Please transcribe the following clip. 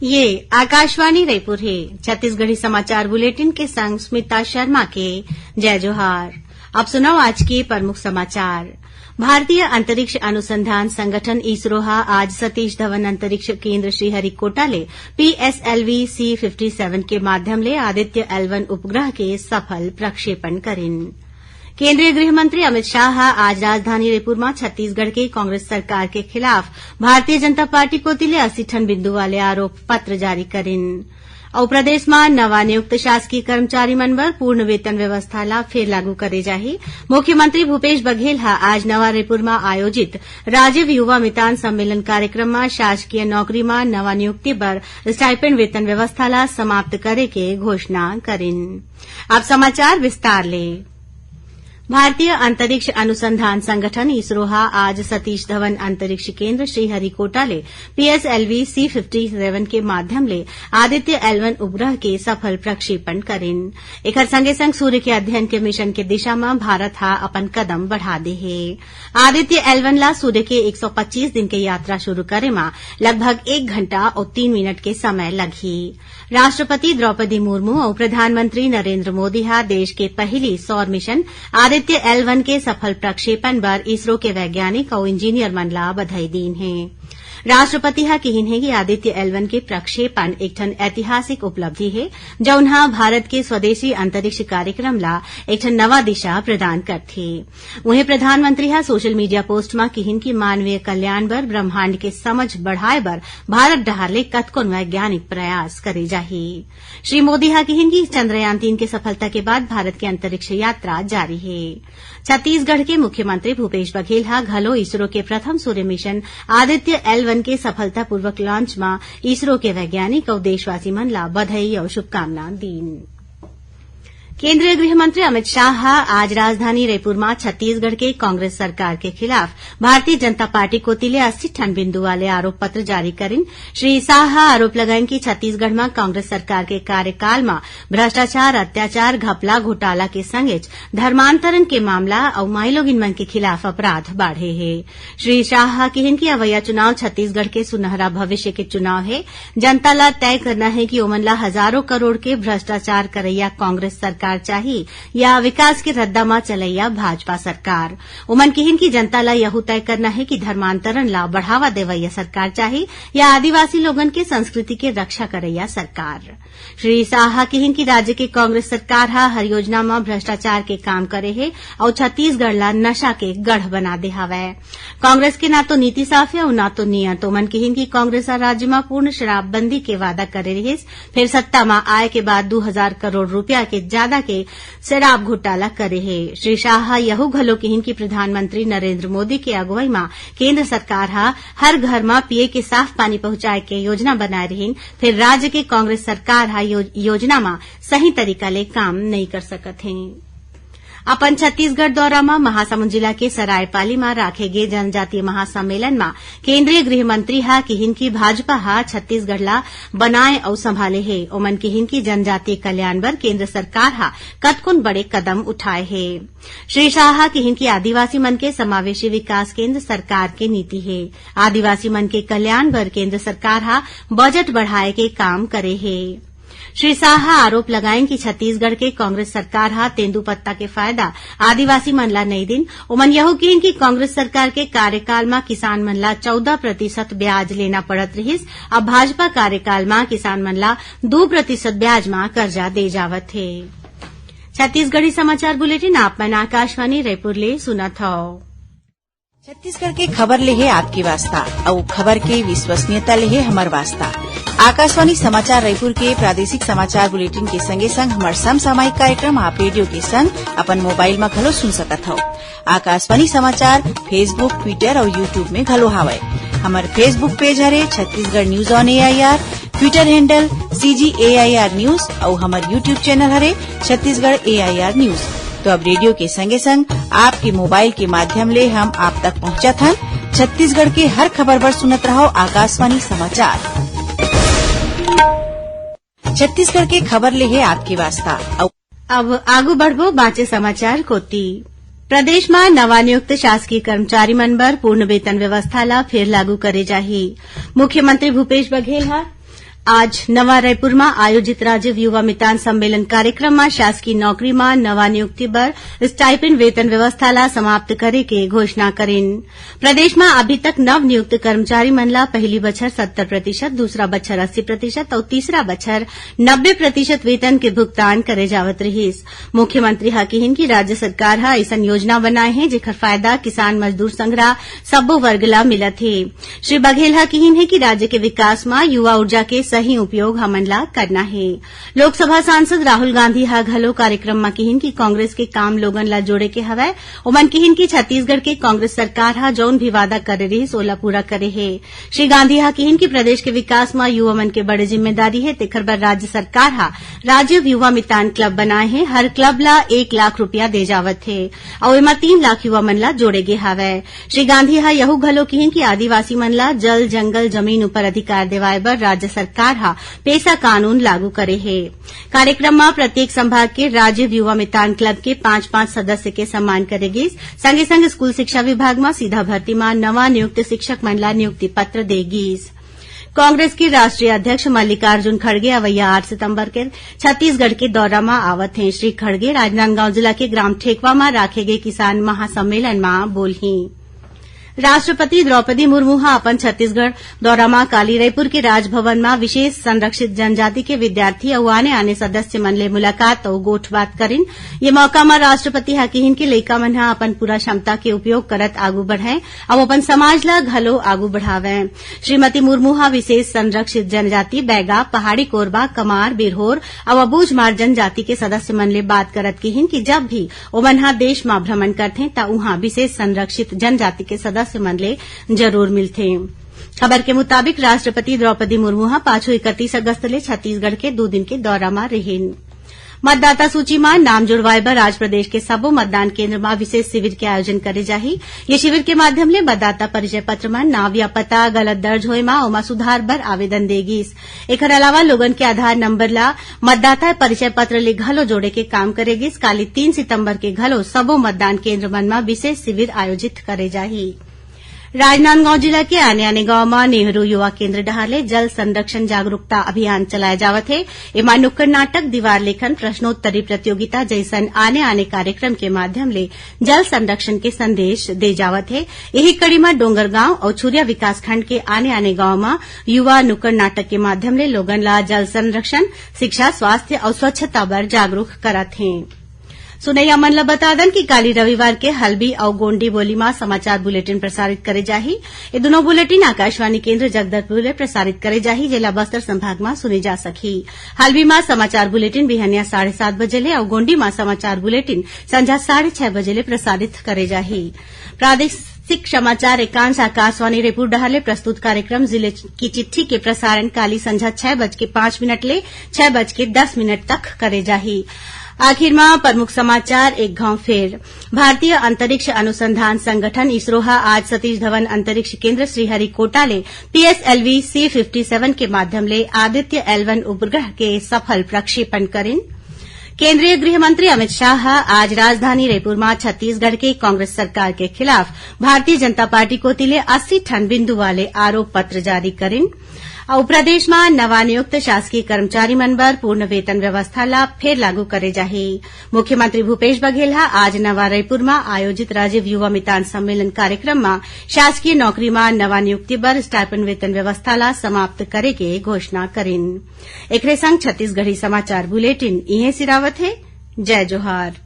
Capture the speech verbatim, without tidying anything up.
ये आकाशवाणी रायपुर हे। छत्तीसगढ़ी समाचार बुलेटिन के संग स्मिता शर्मा के जय जोहार। अब सुनव आज के प्रमुख समाचार। भारतीय अंतरिक्ष अनुसंधान संगठन इसरो ह आज सतीश धवन अंतरिक्ष केंद्र श्रीहरिकोटा ले पीएसएलवी सी फिफ्टी सेवन के माध्यम ले आदित्य एल वन उपग्रह के सफल प्रक्षेपण करिन। केंद्रीय गृह मंत्री अमित शाह ह आज राजधानी रायपुर म छत्तीसगढ़ के कांग्रेस सरकार के खिलाफ भारतीय जनता पार्टी कोति ले अस्सी ठन बिंदु वाले आरोप पत्र जारी करिन। अउ प्रदेश म नवा नियुक्त शासकीय कर्मचारी मन बर पूर्ण वेतन व्यवस्था ला फेर लागू करे जाही। मुख्यमंत्री भूपेश बघेल ह आज नवा रायपुर म आयोजित राजीव युवा मितान सम्मेलन कार्यक्रम म शासकीय नौकरी म नवा नियुक्ति बर स्टाइपेंड वेतन व्यवस्था ला समाप्त करे के घोषणा करिन। अब समाचार विस्तार ले। भारतीय अंतरिक्ष अनुसंधान संगठन इसरो ह आज सतीश धवन अंतरिक्ष केंद्र श्रीहरिकोटा ले पीएसएलवी सी फिफ्टी सेवन के माध्यम ले आदित्य एल वन उपग्रह के सफल प्रक्षेपण करिन। एखर संगे संग सूर्य के अध्ययन के मिशन के दिशा म भारत ह अपन कदम बढ़ा दे हे। आदित्य एल वन ला सूर्य के एक सौ पच्चीस दिन के यात्रा शुरू करे म लगभग एक घंटा अउ तीन मिनट के समय लगही। राष्ट्रपति द्रौपदी मुर्मू अउ प्रधानमंत्री नरेंद्र मोदी ह देश के पहिली सौर मिशन आदित्य एल वन के सफल प्रक्षेपण बर इसरो के वैज्ञानिक अउ इंजीनियर मन ला बधाई दीन हे। राष्ट्रपति ह किहीन हे कि आदित्य एल वन के प्रक्षेपण एक ठन ऐतिहासिक उपलब्धि हे, जउन ह भारत के स्वदेशी अंतरिक्ष कार्यक्रम ला एक ठन नवा दिशा प्रदान करथे। उहें, प्रधानमंत्री ह सोशल मीडिया पोस्ट म किहीन कि मानवीय कल्याण बर ब्रह्मांड के समझ बढ़ाए बर भारत डहार ले कतकोन वैज्ञानिक प्रयास करे जाही। श्री मोदी ह किहीन कि चंद्रयान तीन के सफलता के बाद भारत के अंतरिक्ष यात्रा जारी हे। छत्तीसगढ़ के मुख्यमंत्री भूपेश बघेल ह घलो इसरो के प्रथम सूर्य मिशन आदित्य एल वन के सफलतापूर्वक लॉन्च म इसरो के वैज्ञानिक अउ देशवासी मन ला बधाई अउ शुभकामना दीन। केंद्रीय गृह मंत्री अमित शाह ह आज राजधानी रायपुर म छत्तीसगढ़ के कांग्रेस सरकार के खिलाफ भारतीय जनता पार्टी कोति ले अस्सी ठन बिंदु वाले आरोप पत्र जारी करिन। श्री शाह ह आरोप लगाइन कि छत्तीसगढ़ म कांग्रेस सरकार के कार्यकाल म भ्रष्टाचार, अत्याचार, घपला, घोटाला के संगेच धर्मांतरण के मामला अउ माईलोगिन मन के खिलाफ अपराध बाढ़े हे। श्री शाह ह किहीन कि अवइया चुनाव छत्तीसगढ़ के सुनहरा भविष्य के चुनाव हे। जनता ला तय करना हे कि ओमन ला हजारों करोड़ के भ्रष्टाचार करइया कांग्रेस सरकार चाही या विकास के रद्दा म चलइया भाजपा सरकार। ओमन किहीन कि जनता ला यहू तय करना हे कि धर्मांतरण ला बढ़ावा देवइया सरकार चाही या आदिवासी लोगन के संस्कृति के रक्षा करइया सरकार। श्री शाह ह किहीन कि राज्य के कांग्रेस सरकार ह हर योजना म भ्रष्टाचार के काम करे हे अउ छत्तीसगढ़ ला नशा के गढ़ बना दे हवय। कांग्रेस के ना तो नीति साफ हे अउ ना तो नियत। ओमन किहीन कि कांग्रेस ह राज्य म पूर्ण शराबबंदी के वादा करे रिहिस, फेर सत्ता म आए के बाद दू हजार करोड़ रुपया के जादा के शराब घोटाला करे हे। श्री शाह ह यहू घलो किहीन कि प्रधानमंत्री नरेंद्र मोदी के अगुवई म केंद्र सरकार ह हर घर म पिए के साफ पानी पहुंचाए के योजना बनाए रिहीन, फेर राज्य के कांग्रेस सरकार ह यो-, योजना म सही तरीका ले काम नइ कर सकत हे। अपन छत्तीसगढ़ दौरा म महासमुंद जिला के सरायपाली म राखे गे जनजातीय महासम्मेलन म केंद्रीय गृह मंत्री ह किहीन कि भाजपा ह छत्तीसगढ़ ला बनाए अउ संभाले हे। ओमन किहीन कि जनजातीय कल्याण बर केंद्र सरकार ह कतकोन बड़े कदम उठाए हे। श्री शाह ह किहीन कि आदिवासी मन के समावेशी विकास केंद्र सरकार के नीति हे। आदिवासी मन के कल्याण बर केंद्र सरकार ह बजट बढ़ाए के काम करे हे। श्री शाह ह आरोप लगाइन कि छत्तीसगढ़ के कांग्रेस सरकार ह तेंदूपत्ता के फायदा आदिवासी मन ला नइ दिन। ओमन यहू किहीन कि कांग्रेस सरकार के कार्यकाल म किसान मन ला चौदह प्रतिशत ब्याज लेना पड़त रिहिस, अब भाजपा कार्यकाल म किसान मन ला दू प्रतिशत ब्याज म कर्जा दे जावत हे। छत्तीसगढ़ी समाचार बुलेटिन आप मन आकाशवाणी रायपुर ले सुनत हव। छत्तीसगढ़ के खबर ले हे आपके वास्ता, अउ खबर के विश्वसनीयता ले हे हमर वास्ता। आकाशवाणी समाचार रायपुर के प्रादेशिक समाचार बुलेटिन के संगे संग हमर समसामयिक कार्यक्रम आप रेडियो के संग अपन मोबाइल म घलो सुन सकत हव। आकाशवाणी समाचार Facebook, Twitter अउ YouTube में घलो हावय। हमर Facebook पेज हरे Chhattisgarh news on AIR, Twitter handle CG AIR news अउ हमर YouTube चैनल हरे छत्तीसगढ़ एआईआर न्यूज। तो अब रेडियो के संगे संग आपके मोबाइल के माध्यम ले हम आप तक पहुंचत हन। छत्तीसगढ़ के हर खबर बर सुनत रहव आकाशवाणी समाचार। छत्तीसगढ़ के खबर ले हे आपके वास्ता। अउ अब आगू बढ़बो बांचे समाचार कोति। प्रदेश म नवा नियुक्त शासकीय कर्मचारी मन बर पूर्ण वेतन व्यवस्था ला फेर लागू करे जाही। मुख्यमंत्री भूपेश बघेल ह आज नवा रायपुर म आयोजित राजीव युवा मितान सम्मेलन कार्यक्रम म शासकीय नौकरी म नवा नियुक्ति बर स्टाइपेंड वेतन व्यवस्था ला समाप्त करे के घोषणा करिन। प्रदेश म अभी तक नव नियुक्त कर्मचारी मन ला पहली बछर सत्तर प्रतिशत, दूसरा बछर अस्सी प्रतिशत अउ तीसरा बछर नब्बे प्रतिशत वेतन के भुगतान करे जावत रिहिस। मुख्यमंत्री ह किहिन कि राज्य सरकार ह अइसन योजना बनाए हे, जेखर फायदा किसान, मजदूर संघरा सब्बो वर्ग ला मिलत हे। श्री बघेल ह किहिन हे कि राज्य के विकास म युवा ऊर्जा के सही उपयोग हमन ला करना हे। लोकसभा सांसद राहुल गांधी ह घलो कार्यक्रम म किहिन कि कांग्रेस के काम लोगन ला जोड़े के हवय। ओमन किहिन कि छत्तीसगढ़ के कांग्रेस सरकार ह जउन भी वादा करे रिहिस, ओला पूरा करे हे। श्री गांधी ह किहिन कि प्रदेश के विकास म युवा मन के बड़े जिम्मेदारी हे, तेखर बर राज्य सरकार ह राजीव युवा मितान क्लब बनाए हे। हर क्लब ला एक लाख रुपया दे जावत हे अउ एमा तीन लाख युवा मन ला जोड़े गे हावय। श्री गांधी ह यहू घलो किहिन कि आदिवासी मन ला जल, जंगल, जमीन ऊपर अधिकार देवाय बर राज्य सरकार ह पेसा कानून लागू करे हे। कार्यक्रम म प्रत्येक संभाग के राजीव युवा मितान क्लब के पांच-पांच सदस्य के सम्मान करे गिस। संगे-संग स्कूल शिक्षा विभाग म सीधा भर्ती म नवा नियुक्त शिक्षक मन ला नियुक्ति पत्र दे गिस। कांग्रेस के राष्ट्रीय अध्यक्ष मल्लिकार्जुन खड़गे अवइया आठ सितंबर के छत्तीसगढ़ के दौरा म आवत हें। श्री खड़गे राजनांदगांव जिला के ग्राम ठेकवा म राखे गे किसान महासम्मेलन म बोलही। राष्ट्रपति द्रौपदी मुर्मू ह अपन छत्तीसगढ़ दौरा म काली रईपुर के राजभवन म विशेष संरक्षित जनजाति के विद्यार्थी अउ आने-आने सदस्य मन ले मुलाकात अउ गोठबात करिन। ये मौका म राष्ट्रपति ह किहिन कि लइका मन ह अपन पूरा क्षमता के उपयोग करत आगू बढ़य अउ अपन समाज ल घलो आगू बढ़ावय। श्रीमती मुर्मू ह विशेष संरक्षित जनजाति बैगा, पहाड़ी कोरबा, कमार, बिरहोर अउ अबूझमाड़ जनजाति के सदस्य मन ले बात करत किहिन कि जब भी ओमन ह देश म भ्रमण करथें, त उहां विशेष संरक्षित जनजाति के सदस्य मन ले जरूर मिलथें। खबर के मुताबिक, राष्ट्रपति द्रौपदी मुर्मू ह पाछू इकतीस अगस्त ले छत्तीसगढ़ के दू दिन के दौरा म रिहिन। मतदाता सूची म नाम जुड़वाए बर आज प्रदेश के सबो मतदान केंद्र म विशेष शिविर के आयोजन करे जाही। ये शिविर के माध्यम ले मतदाता परिचय पत्र म नाव या पता गलत दर्ज होए म ओमा सुधार बर आवेदन दे गिस। एखर अलावा लोगन के आधार नंबर ला मतदाता परिचय पत्र ले घलो जोड़े के काम करे गिस। काली तीन सितंबर के घलो सबो मतदान केंद्र मन म विशेष शिविर आयोजित करे जाही। राजनांदगांव जिला के आने-आने गांव म नेहरू युवा केंद्र डहार ले जल संरक्षण जागरूकता अभियान चलाए जावत हे। एमा नुक्कड़ नाटक, दीवार लेखन, प्रश्नोत्तरी प्रतियोगिता जइसन आने-आने कार्यक्रम के माध्यम ले जल संरक्षण के संदेश दे जावत हे। इही कड़ी म डोंगरगांव अउ छुरिया विकासखंड के आने-आने गांव म युवा नुक्कड़ नाटक के माध्यम ले लोगन ला जल संरक्षण, शिक्षा, स्वास्थ्य अउ स्वच्छता बर जागरूक करत हें। सुनइया मन ल बता दन कि काली रविवार के हल्बी अउ गोंडी बोली म समाचार बुलेटिन प्रसारित करे जाही। ये दुनों बुलेटिन आकाशवाणी केंद्र जगदलपुर ले प्रसारित करे जाही, जेला बस्तर संभाग म सुने जा सकही। हल्बी म समाचार बुलेटिन बिहनिया साढ़े सात बजे ले अउ गोंडी म समाचार बुलेटिन संझा साढ़े छह बजे ले प्रसारित करे जाही। प्रादेशिक समाचार एकांश आकाशवाणी रायपुर डहार ले प्रस्तुत कार्यक्रम जिले की चिट्ठी के प्रसारण काली संझा छह बज के पाँच मिनट ले छह बज के दस मिनट तक करे जाही। आखिर म प्रमुख समाचार एक घांव फेर। भारतीय अंतरिक्ष अनुसंधान संगठन इसरो ह आज सतीश धवन अंतरिक्ष केंद्र श्रीहरिकोटा ले पीएसएलवी सी फिफ्टी सेवन के माध्यम ले आदित्य एल वन उपग्रह के सफल प्रक्षेपण करिन। केंद्रीय गृह मंत्री अमित शाह ह आज राजधानी रायपुर म छत्तीसगढ़ के कांग्रेस सरकार के खिलाफ भारतीय जनता पार्टी कोति ले अस्सी ठन बिंदु वाले आरोप पत्र जारी करिन। अउ प्रदेश म नवा नियुक्त शासकीय कर्मचारी मन बर पूर्ण वेतन व्यवस्था ला फेर लागू करे जाही। मुख्यमंत्री भूपेश बघेल ह आज नवा रायपुर म आयोजित राजीव युवा मितान सम्मेलन कार्यक्रम म शासकीय नौकरी म नवा नियुक्ति बर स्टाइपेंड वेतन व्यवस्था ला समाप्त करे के घोषणा करिन। एकरे संग छत्तीसगढ़ी समाचार बुलेटिन इहें सिरावत हे। जय जोहार।